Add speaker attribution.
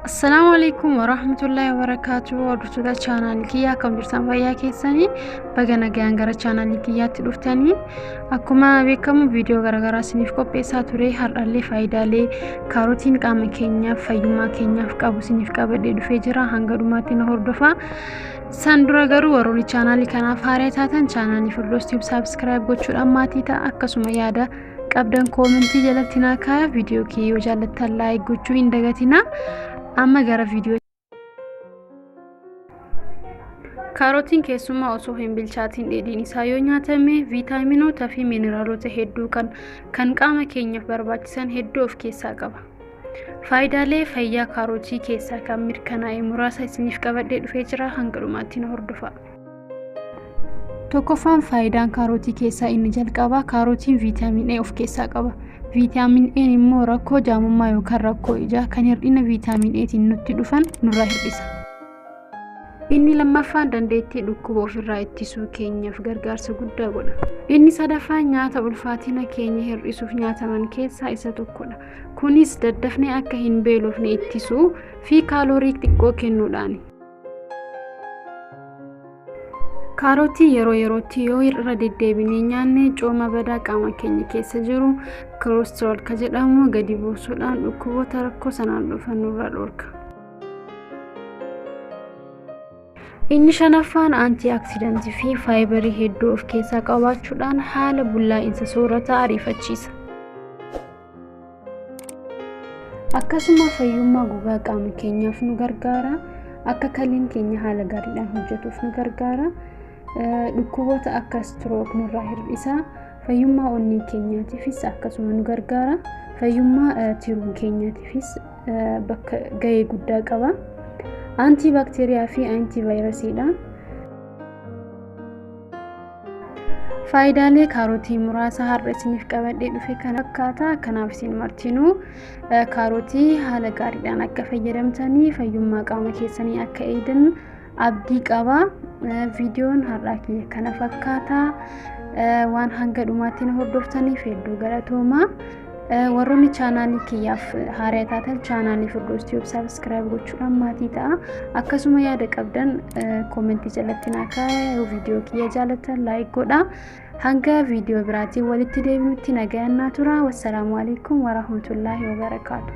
Speaker 1: Assalaamu alaikum warahmatullahi wabarakaatu. Hordoftoota chaanaalii kiyyaa, akkam jirtan? Fayyaa keessanii? Baga nagaan gara chaanaalii kiyyaatti dhuftanii. Akkuma beekamu viidiyoo garaagaraa isiniif qopheessaa ture. Har'allee faayidaalee kaarotiin qaama keenyaaf, fayyummaa keenyaaf qabu isiniif qabadhee dhufee jira. Hanga dhumaatti na hordofaa. San dura garuu warroonni chaanaalii kanaaf haaraa taatan chaanaalii Firdoos Tube subscribe gochuudhaan maatii ta'a. Akkasuma yaada qabdan koomentii jalatti naa kaaya. Viidiyoo kiyya yoo jaallattan like gochuu hin dagatinaa. Amma gara viidiyoo. Kaarotiin keessumaa osoo hin bilchaatiin dheedhiin isaa yoo nyaatame viitaaminoota fi mineraalota hedduu kan qaama keenyaaf barbaachisan hedduu of keessaa qaba. Faayidaalee fayyaa kaarotii keessaa kan mirkanaa'e muraasa isiniif qabadhee dhufee jira. Hanga dhumaatti na hordofaa. Tokkoffaan, faayidaan kaarotii keessaa inni jalqabaa, kaarotiin viitaamin A of keessaa qaba. Viitaamin A immoo rakkoo jaamummaa yookaan rakkoo ijaa kan hir'ina viitaamin A'tiin nutti dhufan nurraa hir'isa. Inni lammaffaan, dandeettii dhukkuba ofirraa ittisuu keenyaaf gargaarsa guddaa godha. Inni sadaffaan, nyaata ulfaatina keenya hir'isuuf nyaataman keessaa isa tokkodha. Kunis daddafnee akka hin beelofne ittisuu fi kaaloorii xiqqoo kennuudhaani. Kaarotii yeroo yerootti yoo irra deddeebinee nyaanne cooma badaa qaama keenya keessa jiru cholesterol ka jedhamu gadi buusuudhaan dhukkuboota rakkoo sanaan dhufan nurraa dhorka. Inni shanaffaan, antioxidantii fi faayibarii hedduu of keessaa qabaachuudhaan haala bullaa'insa soorataa ariifachiisa. Akkasuma fayyummaa gogaa qaama keenyaaf nu gargaara. Akka kaleen keenya haala gaariidhaan hojjetuuf nu gargaara. Dhukkuboota akka stroke nurraa hir'isa. Fayyummaa onnee keenyaatiifis akkasuma nu gargaara. Fayyummaa tiruu keenyaatiifis bakka gahee guddaa qaba. Anti baakteeriyaa fi anti vaayirasiidha. Faayidaalee kaarotii muraasa har'a isiniif qabadhee dhufe kana fakkaata. Kanaaf isin martinuu kaarotii haala gaariidhaan akka fayyadamtanii fayyummaa qaama keessanii akka eegdan abdii qaba. Viidiyoon har'aa kiyya kana fakkaata. Waan hanga dhumaatti na hordoftaniif hedduu galatooma. Warroonni chaanaalii kiyyaaf haaraa taatan chaanaalii Firdoos Tube subscribe gochuudhaan maatii ta'a. Akkasuma yaada qabdan koomentii jalatti naa kaaya. Yoo viidiyoo kiyya jaallattan like godha. Hanga viidiyoo biraatiin walitti deebinutti nagayaan naa tura. Wassalaamu alaikum warahmatullaahi wabarakaatu.